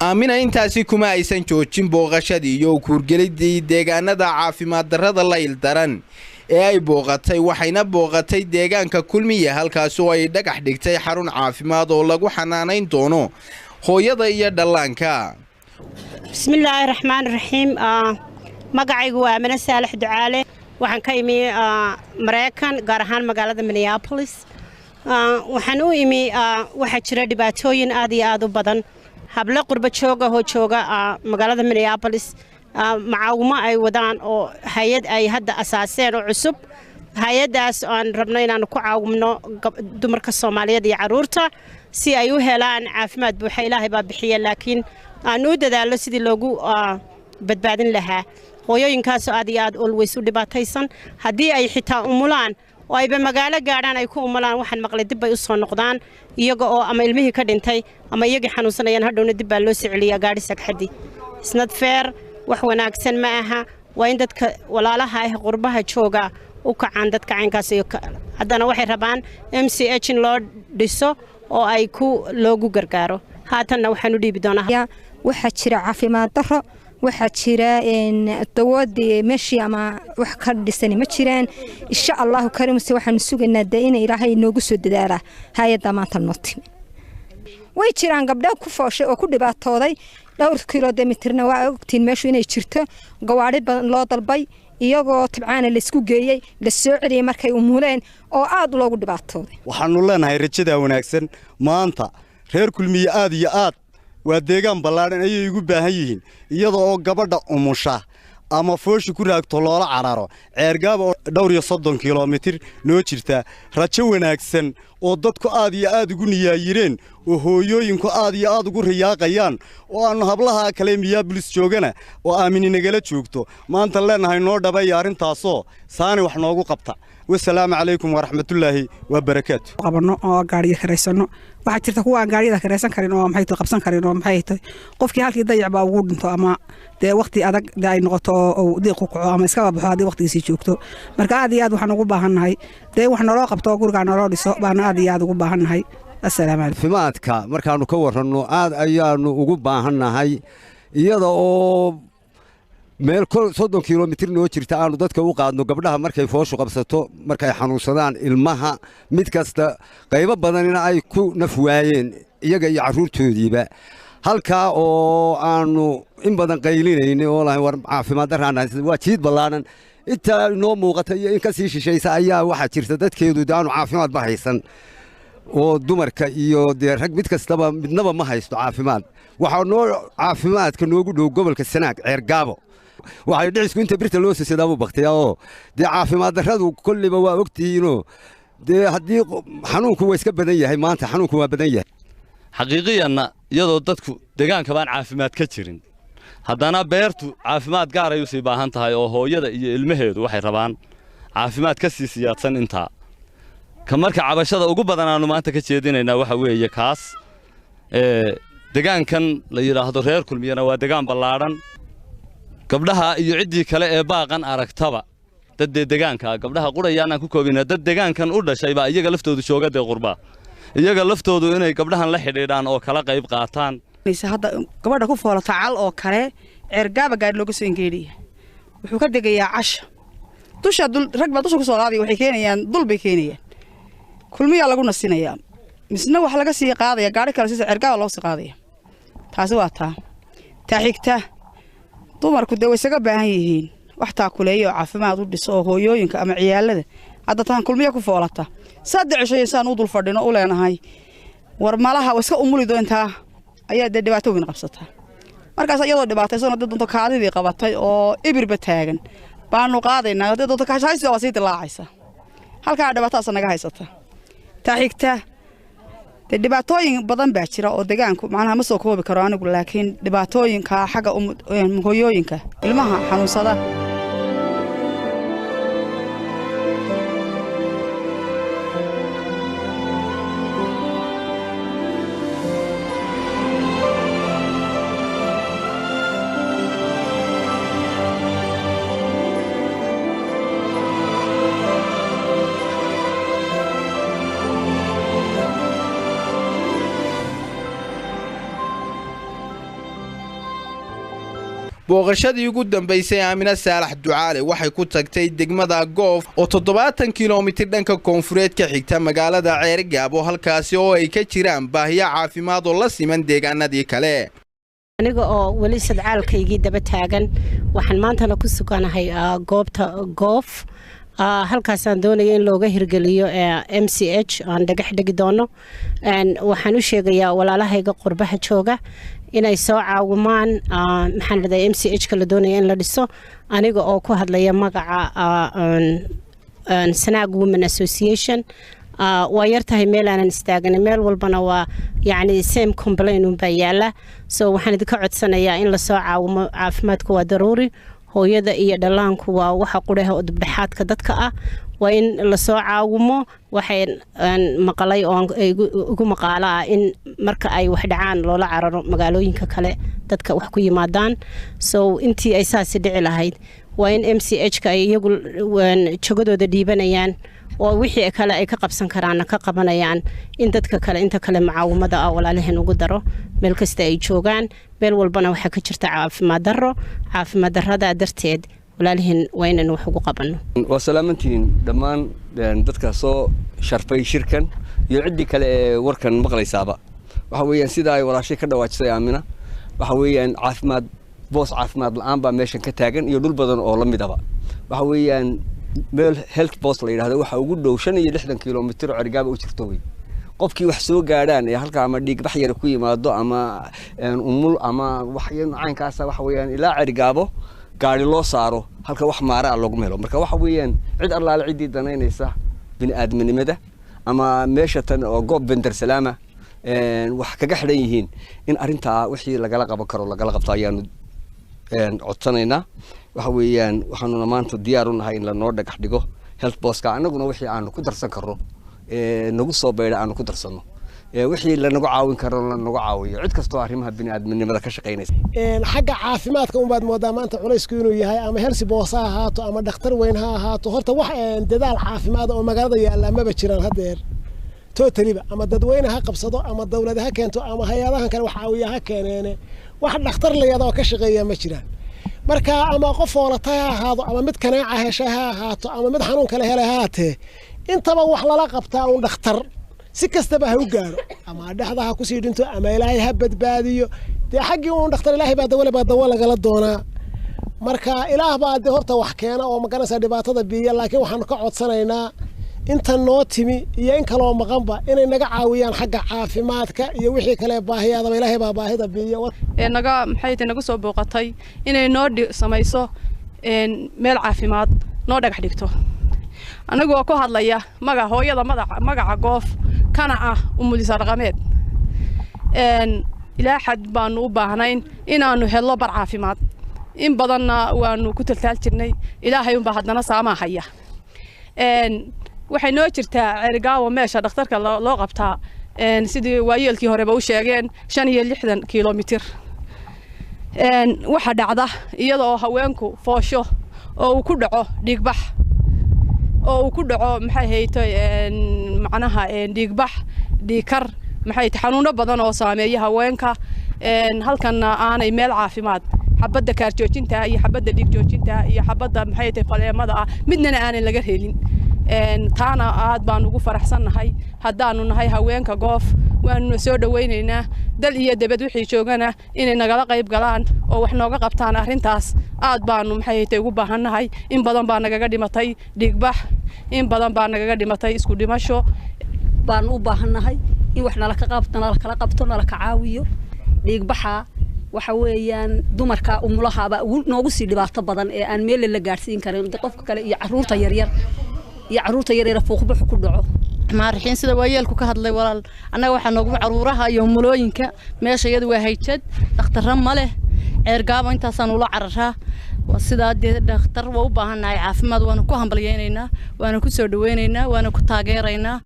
Aamina intaasi kuma aysan joojin booqashadii iyo kuurgelidii deegaanada caafimaad darrada la ildaran ee ay booqatay, waxayna booqatay deegaanka Kulmiye, halkaas oo ay dhagax dhigtay xarun caafimaad oo lagu xanaanayn doono hooyada iyo dhallaanka. Bismillaahi raxmaan raxiim. Magacaygu waa Aamine Saalax Ducaale. Waxaan ka imi Maraykan, gaar ahaan magaalada Minneapolis. Waxaan u imi waxaa jira dhibaatooyin aad iyo aad u badan. Hablo qurba jooga oo jooga magaalada Minneapolis macaawimo ay wadaan oo hay-ad ay hadda asaaseen oo cusub, hay-addaas aan rabno inaanu ku caawimno dumarka Soomaaliyeed iyo caruurta si ay u helaan caafimaad buuxa. Ilaahay baa bixiya, laakiin aan u dadaallo sidii loogu badbaadin lahaa hooyooyinkaasoo aad iyo aad always u dhibaataysan. Haddii ay xitaa umulaan oo ayba magaalo gaadhaan ay ku umulaan, waxaan maqlay dib bay u soo noqdaan iyaga oo ama ilmihii ka dhintay ama iyagii xanuunsanayaan, hadhowna dib baa loo sii celiyaa gaadhi sagxadii. It's not fair, wax wanaagsan ma aha. Waa in dadka walaalaha ah qurbaha jooga u kacaan dadka caynkaas iyo haddana waxay rabaan MCH in loo dhiso oo ay ku loogu gargaaro. Haatanna waxaan u dhiibi doonaa. Waxaa jira caafimaad darro, waxaa jira dawoodii meeshii ama wax ka dhisani ma jiraan. Insha Allahu karimse waxaanu sugaynaa dee ina Ilaahay noogu soo dadaalaa hay-adda maanta noo timi. Way jiraan gabdho ku fooshay oo ku dhibaatooday dhowr kilomitirna, waa ogtiin meeshu inay jirto, gawaadhi badan loo dalbay, iyagoo tibcaana laysku geeyey, la soo celiyey markay umuleen oo aad loogu dhibaatooday. Waxaanu leenahay rajadaa wanaagsan. Maanta reer Kulmiye aad iyo aad waa deegaan ballaadhan ayay igu baahan yihiin, iyada oo gabadha umusha ama fooshi ku raagto loola cararo Ceergaaba oo dhowr iyo 30 kilomitir noo jirta. Rajo wanaagsan oo dadku aad iyo aad ugu niyaayireen oo hooyooyinku aad iyo aad ugu riyaaqayaan oo aannu hablaha kale Minneapolis joogana oo Aamini nagala joogto maanta leenahay noo dhabaya arrintaasoo saani wax noogu qabta. Wasalaamu calaykum waraxmatullaahi wabarakaatu. Qabanno oo gaariyo kiraysano. Waxaa jirta kuwa aan gaariyada kiraysan karin oo maxay tahay qabsan karin oo maxay tahay qofkii halkii dayac baa ugu dhinto ama dee waqti adag dee ay noqoto oo diiq ku kaco ama iskaba baxo haddii waqtigiisii joogto. Marka aad iyo aad waxaan ugu baahannahay dee wax naloo qabto oo gurigaa naloo dhiso baanu aad iyo aad ugu baahannahay. Assalaamu calaykum. Caafimaadka markaanu ka waranno aad ayaanu ugu baahannahay, iyada oo meel 30 kilomitir noo jirta aanu dadka u qaadno gabdhaha markay fooshu qabsato, markay xanuunsadaan, ilmaha mid kasta qaybo badanina ay ku naf waayeen iyaga iyo carruurtoodiiba, halkaa oo aanu in badan qaylinaynay oo lahayn war caafimaad darraan. Waa jiid ballaaran intaa inoo muuqata iyo in ka sii shishaysa ayaa waxaa jirta dadkeedu de aanu caafimaad ba haysan oo dumarka iyo dee rag mid kastaba midnaba ma haysto caafimaad. Waxaa noo caafimaadka noogu dhow gobolka Sanaag Ceergaabo. Waxay dhicisku inta birta loo sisadaabuu baktiyaa oo dee caafimaad darradu kolliba waa ogtihiinoo dee haddii xanuunku waa iska badan yahay maanta, xanuunku waa badan yahay. Xaqiiqiyanna iyadoo dadku deegaanka baan caafimaad ka jirin, haddana beertu caafimaad gaar ay u sii baahan tahay oo hooyada iyo ilmaheedu waxay rabaan caafimaad ka sii siyaadsan intaa ka. Marka cabashada ugu badan aanu maanta ka jeedinaynaa waxa weeye kaas. Deegaankan la yidhaahdo reer Kulmiyana waa deegaan ballaadhan. Gabdhaha iyo ciddii kale ee baaqan aragtaba, dad dee deegaanka gabdhaha qurayaan aan ku koobina, dad deegaankan u dhashay baa iyaga laftoodu jooga dee qurbaa, iyaga laftoodu inay gabdhahan la xidhiidhaan oo kala qayb qaataan. Hadda gabadha ku foolata cal oo kale Ceergaaba gaadhi looga soo ingeeliya, wuxuu ka degayaa casha dusha dul, rag baa dusha kusoo qaadaya, waxay keenayaan dul bay keenayaan, Kulmiyaa lagu nasinayaa, misna wax laga sii qaadaya gaadhi kale siisa Ceergaaba loo sii qaadaya. Taasi waa taa xigta. Dumarku dee way isaga baahan yihiin wax taakuleeya oo caafimaad u dhiso oo hooyooyinka ama ciyaalada. Hadda taan Kulmiya ku foolata 3 cisho insaan u dul fadhino u leenahay war malaha waa iska umuli doontaa ayaa dee dhibaato weyn qabsataa. Markaas iyadoo dhibaataysan dad doonto kaadidii qabatay oo ibirba taagan baanu qaadaynaa, dad doonto kaashaysi waa sii dilaacaysa, halkaa dhibaatadaas naga haysata. Taa xigta dee dhibaatooyin badan baa jira oo deegaanku macnaha ma soo koobi karo anigu, laakiin dhibaatooyinka xagga hooyooyinka ilmaha xanuunsada. Booqashadii ugu dambaysay Aamina Saalax Ducaale waxay ku tagtay degmada Goof oo 70 kilomitir dhanka koonfureed ka xigta magaalada Ceerigaabo, halkaasi oo ay ka jiraan baahiyo caafimaad oo la siman deegaanadii kale. Aniga oo weli sadcaalkaygii daba taagan, waxaan maantana ku suganahay goobta Goof. Halkaasaan doonaya in looga hirgeliyo MCH aan dhagax dhigi doono. Waxaan u sheegayaa walaalahayga qurbaha jooga inay soo caawimaan, maxaan dhahday, MCH ka la doonaya in la dhiso. Aniga oo ku hadlaya magaca Sanaag Women Association, waa yar tahay meel aanan istaagana, meel walbana waa yacni same complain unbaa yaala. So waxaan idinka codsanayaa in lasoo caawimo. Caafimaadku waa daruuri. Hooyada iyo dhallaanku waa waxa qudhaha oo dubdhexaadka dadka ah. Waa in lasoo caawimo. Waxay maqalay oo igu maqaalo ah in marka ay wax dhacaan loola cararo magaalooyinka kale dadka wax ku yimaadaan. So intii ay saasi dhici lahayd, waa in MCH ka ay iyagu jogadooda dhiibanayaan oo wixii kale ay ka qabsan karaanna ka qabanayaan, in dadka kale inta kale mucaawimada ah walaalaheen ugu daro meel kasta ay joogaan. Meel walbana waxaa ka jirta caafimaad darro. Caafimaad darradaa darteed, walaalaheen, waa inaynu wax ugu qabanno. Waa salaamantihiin dhammaan dadka soo sharfay shirkan iyo ciddii kale ee warkan maqlaysaaba. Waxa weeyaan, sida ay walaashay ka dhawaajisay Aamina, waxa weeyaan caafimaad boos caafimaad la'aan baa meeshan ka taagan iyo dhul badan oo la midaba. Waxa weeyaan meel health post la yidhahdo waxa ugu dhow 65 kilomitir oo Cergaaba u jirto. Wey qofkii wax soo gaadhaan ee halka ama dhiigbax yar ku yimaado ama umul ama wax caynkaasa, waxa weeyaan ilaa Cergaabo gaari loo saaro, halka wax maara ah looguma helo. Marka waxa weeyaan cid allaale ciddii danaynaysa bini'aadminimada ama meesha tan oo goob bender salaama wax kaga xidhan yihiin, in arrintaa wixii lagala qaban karo lagala qabto ayaanu codsanaynaa. Waxa weeyaan waxaanuna maanta diyaar u nahay in lanoo dhagax dhigo health postka, annaguna wixii aanu ku darsan karno nagu soo baydha aanu ku darsanno, wixii lanagu caawin karo lanagu caawiyo, cid kastoo arrimaha bini'aadminimada ka shaqaynaysa. Xagga caafimaadka unbaad moodaa maanta culaysku inuu yahay, ama health post ha ahaato ama dhakhtar weyn ha ahaato. Horta wax dadaal caafimaad oo magaalada yaallaa maba jiraan haddeer totally ba. Ama dadweyne ha qabsado ama dawlad ha keento ama hay-adahan kale wax caawiya ha keeneene, wax dhakhtar la yada oo ka shaqeeya ma jiraan. Marka ama qof foolatay ha ahaado ama mid kanaaca heshay ha ahaato ama mid xanuun kale helay ha ahaatee, intaba wax lala qabtaa uun dhakhtar, si kastaba ha u gaaro, ama dhexda ha kusii dhinto ama Ilaahay ha badbaadiyo. Dee xaggii uun dhakhtar, Ilaahay baa dawale, baa dawo lagala doonaa. Marka Ilaah baa dee horta wax keena oo maganaysa dhibaatada biiya, laakiin waxaanu ka codsanaynaa inta noo timi iyo in kaloo maqanba inay naga caawiyaan xagga caafimaadka iyo wixii kale baahiyaadaba. Ilaahay baa baahida biiya. Ee naga maxay tahay nagu soo booqatay inay noo samayso meel caafimaad, noo dhagax dhigto. Anagoo ku hadlaya maga hooyada madaca magaca Goof kana ah umulisa dhaqameed, ilaa xad baanu u baahnayn inaanu hello bar caafimaad. In badanna waanu ku taltaal jirnay, Ilaahay unbaa haddana saamaa haya. Waxay noo jirtaa Ceerigaawo meesha dhakhtarka loo qabtaa, sidii waayeelkii horeba u sheegeen, 65 kilomitir. Waxa dhacda iyadoo haweenku foosho oo uu ku dhaco dhiigbax oo uu ku dhaco, maxay haytay, macnaha dhiigbax, dhiigkar, maxay xanuuno badan oo saameeya haweenka, halkanna aanay meel caafimaad, xabadda kaarjoojinta iyo xabadda dhiig joojinta iyo xabadda, maxay tahay, faleemada ah midnana aanay laga helin. Taana aad baan ugu faraxsannahay haddaanu nahay haweenka Goof. Waanuna soo dhawaynaynaa dal iyo debed wixii joogana inay nagala qayb galaan oo wax nooga qabtaan arrintaas. Aad baanu, maxay tahay, ugu baahannahay. In badan baa nagaga dhimatay dhiigbax, in badan baa nagaga dhimatay isku dhimasho. Baan u baahannahay in wax nala ka qabto, nala kala qabto, nala ka caawiyo dhiigbaxa. Waxa weeyaan dumarka umulahaaba noogu sii dhibaato badan ee aan meel la gaadhsiin karin qofka kale iyo caruurta yaryar iyo caruurta yaryar fuuqbaxu ku dhaco. Maarixiin sida waayeelku ka hadlay, walaal, annaga waxaa noogu caruuraha iyo mulooyinka. Meesha iyadu waa hayjad, dhakhtarra ma leh Ceergaabo, intaasaan ula cararaa. Sidaa dee dhakhtar waa u baahannahay, caafimaad. Waanu ku hambalyaynaynaa, waana ku soo dhawaynaynaa, waana ku taageeraynaa.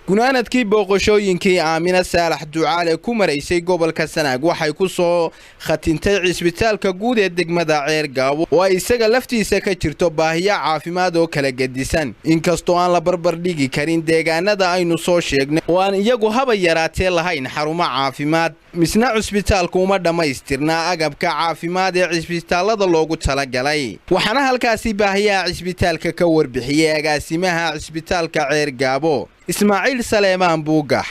Gunaanadkii booqashooyinkii Aamina Saalax Ducaale ku maraysay gobolka Sanaag waxay ku soo khatintay cisbitaalka guud ee degmada Ceergaabo oo ay isaga laftiisa ka jirto baahiyo caafimaad oo kala gedisan, inkastoo aan la barbar dhigi karin deegaanada aynu soo sheegnay oo aan iyagu haba yaraatee lahayn xarumo caafimaad. Misna cusbitaalku uma dhammaystirnaa agabka caafimaad ee cisbitaalada loogu talagalay. Waxaana halkaasi baahiyaha cisbitaalka ka warbixiyey agaasimaha cisbitaalka Ceergaabo, Ismaaciil Saleemaan Buugax.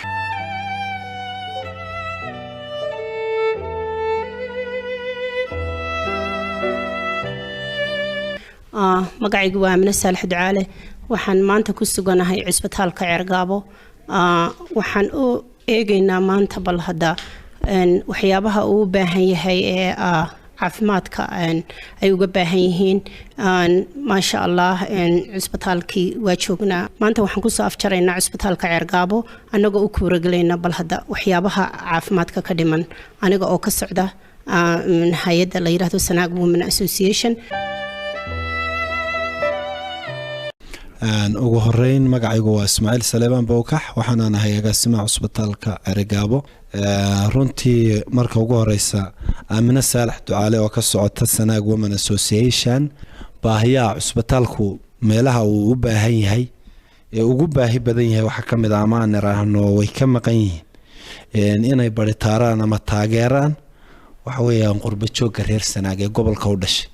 Magacaygu waa Amine Saalax Ducaale. Waxaan maanta ku suganahay cisbitaalka Ceergaabo. Waxaan u eegaynaa maanta bal hadda waxyaabaha uu u baahan yahay ee caafimaadka ay uga baahan yihiin. Maasha Allah, cisbitaalkii waa joognaa maanta. Waxaan kusoo afjaraynaa cisbitaalka Ceergaabo annagoo u kuuragelayna bal hadda waxyaabaha caafimaadka ka dhiman, aniga oo ka socda hay-adda la yidhaahdo Sanaag Women Association. Ugu horeyn, magacaygu waa Ismaaciil Saleebaan Bowkax, waxaanaan ahay agaasimaha cusbitaalka Ceerigaabo. Runtii marka ugu horeysa, Aamine Saalax Ducaale oo ka socota Sanaag Women Association, baahiyaha cusbitaalku meelaha uu u baahan yahay ee ugu baahi badan yahay waxaa ka mid ah, ama aan iraahno way ka maqan yihiin, inay baritaaraan ama taageeraan waxa weeyaan qurbo joogga reer Sanaag ee gobolka u dhashay.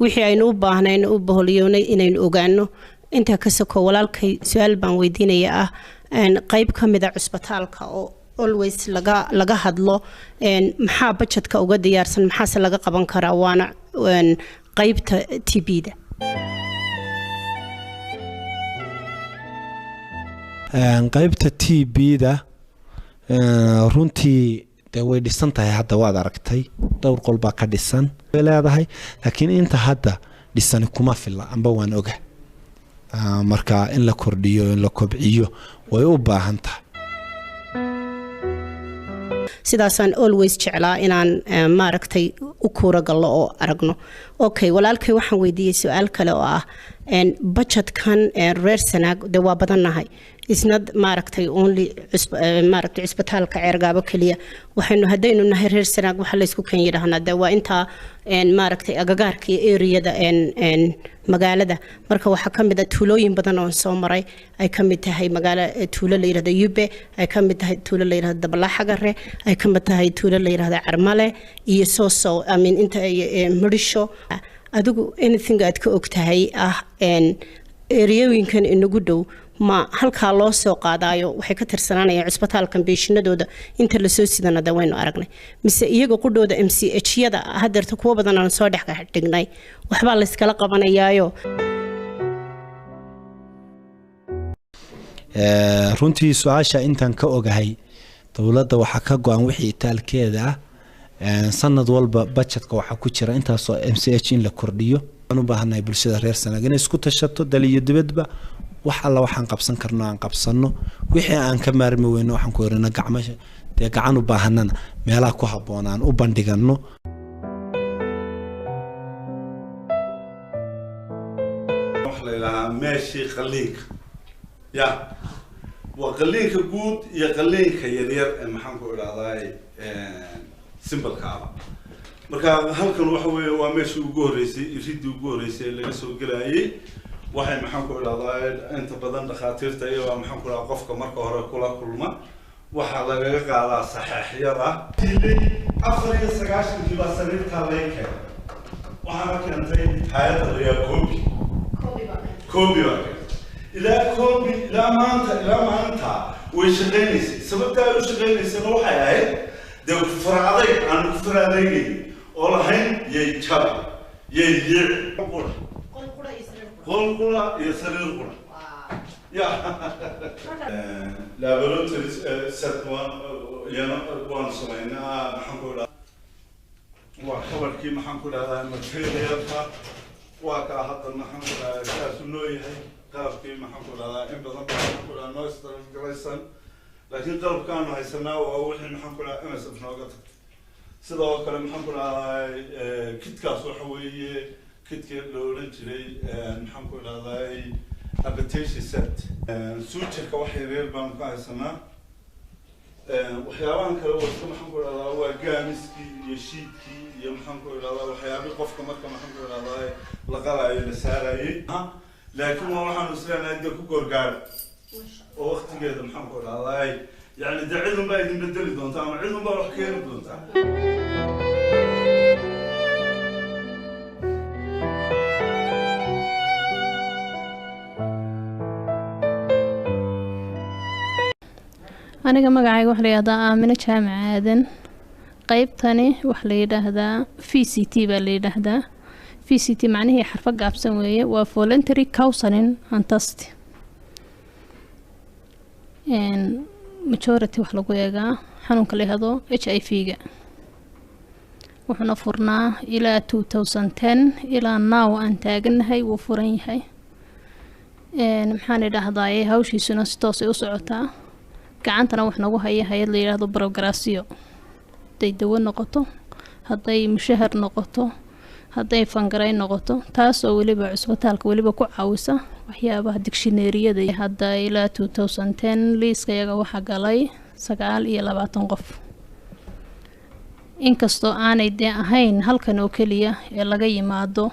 Wixii aynu u baahnayn u boholyoonay inaynu ogaano. Intaa ka soko, walaalkay su-aal baan weydiinaya ah qayb ka mid a cusbitaalka oo always laga hadlo, maxaa budgetka uga diyaarsan, maxaase laga qaban karaa, waana qaybta TB-da. Qaybta TB-da runtii dee way dhisan tahay hadda, waad aragtay, dhowr qol baa ka dhisan way leedahay, laakiin inta hadda dhisani kuma filla amba waan oga. Marka in la kordhiyo, in la kobciyo way u baahan tahay. Sidaasaan always jeclaa inaan maaragtay u kuura gallo oo aragno. Okay, walaalkay waxaan weydiiyey su-aal kale oo ah budgetkan reer Sanaag de waa badannahay, isnad maaragtay only maaragtay cisbitaalka Ceergaabo keliya. Waxaynu haddaynu nahay reer Sanaag waxa laysku kan yidhaahnaa de waa intaa maaragtay agagaarka iyo eriyada magaalada. Marka waxaa ka mid ah tuulooyin badan oon soo maray, ay ka mid tahay magaalo tuulo la yidhahdo Yube, ay ka mid tahay tuulo la yidhahdo Dabalaxagare, ay ka mid tahay tuulo la yidhahdo Carmale iyo Soosow, I mean inta Murisho. Adigu anything aad ka og tahay ah eriyooyinkan inagu dhow, ma halkaa loo soo qaadaayo waxay ka tirsanaanayaan cusbitaalkan beeshinadooda inta lasoo sidana de waynu aragnay, mise iyaga qudhooda MCH-yada hadeerta kuwo badan aan soo dhex dhignay waxbaa layskala qabanayaayo? Runtii su-aasha intaan ka ogahay, dowladda waxaa ka go-an wixii itaalkeeda ah, sanad walba budgetka waxaa ku jira intaasoo MCH in la kordhiyo. Waxaan u baahannahay bulshada reer Sanaag inay isku tashato, dal iyo dibadba, wax alla waxaan qabsan karno aan qabsano, wixii aan ka maarmi weyno waxaan ku irina gacmo dee gacan u baahanana meelaha ku habboon aan u bandhigano. Waxa la yidhahaa meeshii qalliinka ya waa qalliinka guud iyo qalliinka yaryar ee maxaan ku idhahdaay simbalka aba. Marka halkan waxa weeye waa meeshii ugu horreysay, iridii ugu horreysay ee laga soo gelayay. Waxay maxaan ku idhahdaa inta badan dhakhaatiirta iyagoo maxaan ku idhahdaa qofka marka hore kula kulma waxaa lagaga qaadaa saxeexyada. 94-kii baa sariirtaa laga keenay, waxaana keentay hay-adda layaa Koobi. Koobi baa keentay. Ilaa Koobi ilaa maanta, ilaa maalinta way shaqaynaysay. Sababta ay u shaqaynaysana waxay ahayd dee fara adayg aan ku fara adeegay oo lahayn yay jabi yay liic. Qol qura iyo sariir qura ya laboratory set waan iyana waan samaynaa. Maxaan ku idhahdaa waa kabarkii maxaan ku idhahdaa materialka waa kaa hadda maxaan ku idhahdaa saasuu noo yahay qalabkii maxaan ku idhahdaa in badan baa maxaan ku idhahdaa noo isgalaysan, laakiin qalabkaanu haysanaa waa wixii maxaan ku idhahdaa MSF nooga tagtay. Sidoo kale maxaan ku idhahdaa kitkaas waxa weeye kitkii la odhan jiray maxaan ku idhahdaa Amputation set, sutureka wax yaryar baanu ka haysanaa. Waxyaabahan kale wasta, maxaan ku idhahdaa, waa gaamiskii iyo sheetkii iyo, maxaan ku idhahdaa, waxyaabihii qofka marka, maxaan ku idhahdaa, la qalaayo la saarayay. Laakiin waa waxaanu isleenahay dee ku goorgaara oo waktigeeda, maxaan ku idhahdaa, yani dee cidun baa idin bedeli doonta ama cidun baa wax keeni doonta. Aniga magacayga waxaa la yidhahdaa Aamino Jaamac Aadan. Qeybtani waxaa la yidhaahdaa VCT baa la yidhaahdaa. VCT macnihii xarfo gaabsan weeye, waa voluntary counseling and test. Majority wax lagu eegaa xanuunka la yihahdo HIV-ga. Wuxuuna furnaa ilaa 2010, ilaa now aan taaganahay wuu furan yahay. Maxaan idhaahdaa, hawshiisuna si toos ay u socotaa. Gacantana wax nagu haya hay-ad la yidhaahdo Progressio. Hadday dawo noqoto, hadday mushahar noqoto, hadday fangarayn noqoto, taasoo weliba cusbitaalka weliba ku caawisa waxyaabaha dictionaryada. Hadda ilaa 2010 liiska iyaga waxaa galay 29 qof, inkastoo aanay dee ahayn halkan oo keliya ee laga yimaado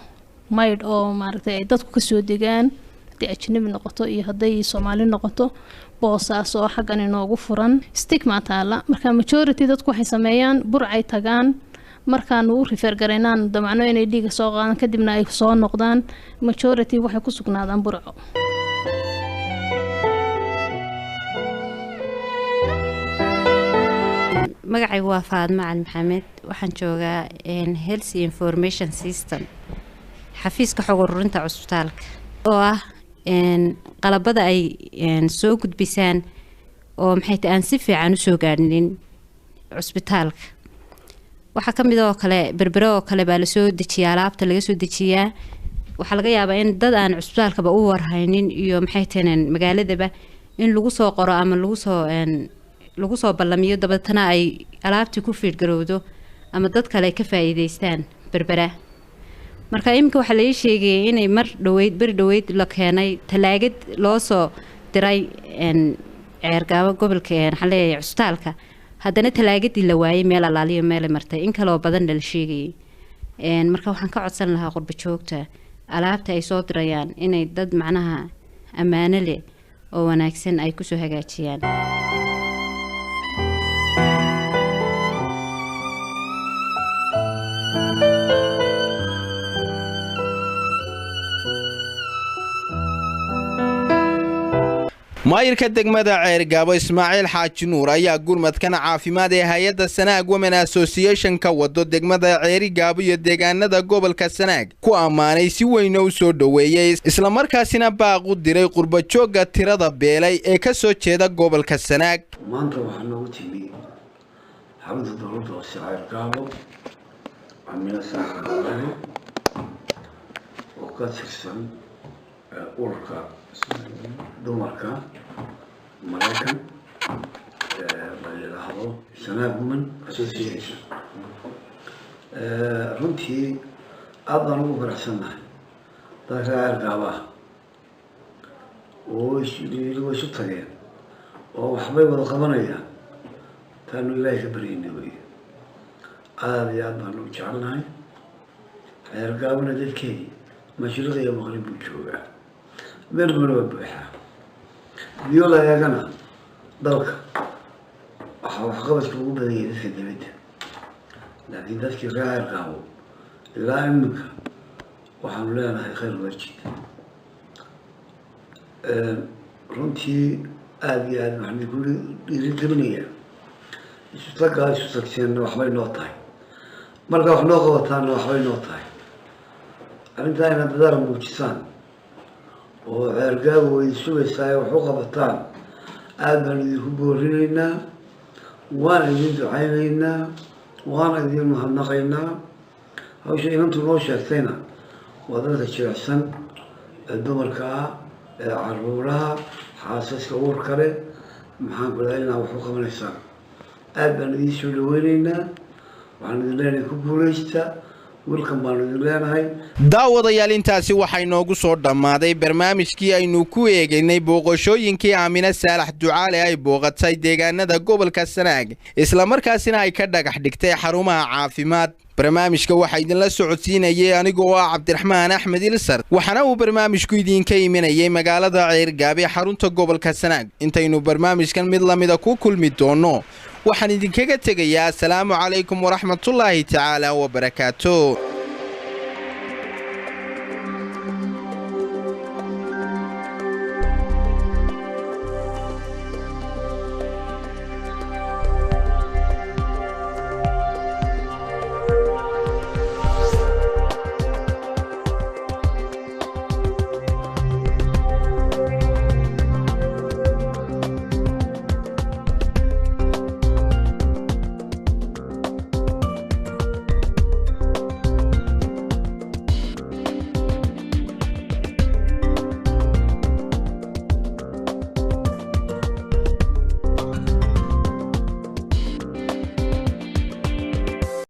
maydh oo maaragtay ay dadku kasoo degaan, hadday ajnabi noqoto iyo hadday Soomaali noqoto. Boosaas oo xaggan inoogu furan stigma taala. Marka majority dadku waxay sameeyaan Burcay tagaan. Markaanu u refer garaynaan damacno inay dhiiga soo qaadan, kadibna ay soo noqdaan, majority waxay ku sugnaadaan Burco. Magacaygu waa Faadmo Cali Maxamed. Waxaan joogaa Health Information System, xafiiska xog ururinta cusbitaalka, oo ah qalabada ay soo gudbisaan oo maxay tahay aan si fiican usoo gaadhinin cusbitaalka. Waxaa ka mid oo kale Berbere oo kale baa lasoo dejiyaa, alaabta laga soo dejiyaa. Waxaa laga yaabaa in dad aan cusbitaalkaba u warhaynin iyo maxay tahay magaaladaba in lagu soo qoro ama lagu soo ballamiyo, dabeetana ay alaabtii ku fiidgarowdo ama dad kale ay ka faa'iideystaan Berbera. Marka iminka waxaa lai sheegayay inay mar dhaweyd, beri dhaweyd la keenay talaagad loo soo diray Ceergaabo gobolka, waxaan leeyahay cusbitaalka. Haddana talaagadii la waayay meel alaaliyo meelay martay, in kaloo badanna la sheegayay. Marka waxaan ka codsan lahaa qurbo joogta alaabta ay soo dirayaan inay dad macnaha ammaano leh oo wanaagsan ay kusoo hagaajiyaan. Maayirka degmada Ceergaabo Ismaaciil Xaaji Nuur ayaa gurmadkan caafimaad ee hay-adda Sanaag Women Association ka wado degmada Ceerigaabo iyo deegaanada gobolka Sanaag ku ammaanay, si weyna u soo dhoweeyey, islamarkaasina baaq u diray qurbajoogga tirada beelay ee ka soo jeeda gobolka Sanaag. Maanta waxaa noogu timi xarunta dowladda hoose Ceergaabo Amina Saalax Ducaale oo ka tirsan ururka dumarka Maraykan la yidhaahdo Sanaag Women Association. Runtii aad baan ugu faraxsannahay dadka Ceergaabaha oo way isu tageen oo waxbay wada qabanayaan. Taanu Ilaahay ka baryayna wey. Aada iyo aad baanu u jecelnahay. Ceergaabana dadkeedii mashriq iyo maqrib buu joogaa, meel bana waa buuxaa. Biyo la eegana dalka waxaa waxqabadka ugu badan yahay dadka dibadda, laakiin dadkii reer Ceergaabo ilaa iminka waxaanu leenahay khayr waajid. Runtii aada iyo aad waxaan idinku dhiirigelinayaa isu taggaa isu tagteenna waxbay noo tahay, markaa wax noo qabataanna waxbay noo tahay. Arrintaa inaad dadaal muujisaan oo Ceergaabo way sugaysaa wax u qabataan aada baan idinku boorinaynaa, waan idin ducaynaynaa, waana idin mahadnaqaynaa. Hawsha inantu noo sheegtayna waa dadka jilicsan ee dumarka ah ee caruuraha, xaasaska uur kale, maxaan ku dhahay, inaa wax u qabanaysaan. Aada baan idiin soo dhaweynaynaa. Waxaan idin leenahay ku guuleysta. Welcome baanu idin leenahay. Daawadayaal, intaasi waxaa inoogu soo dhammaaday barnaamijkii aynu ku eegaynay booqashooyinkii Aamine Saalax Ducaale ay booqatay deegaanada gobolka Sanaag, islamarkaasina ay ka dhagax dhigtay xarumaha caafimaad. Barnaamijka waxaa idinla socodsiinayay anigoo ah Cabdiraxmaan Axmed Ilsar, waxaana uu barnaamijku idinka imanayay magaalada Ceergaabe, xarunta gobolka Sanaag. Intaynu barnaamijkan mid lamida ku kulmi doono, waxaan idinkaga tegayaa asalaamu calaykum waraxmatullaahi tacaala wabarakaatu.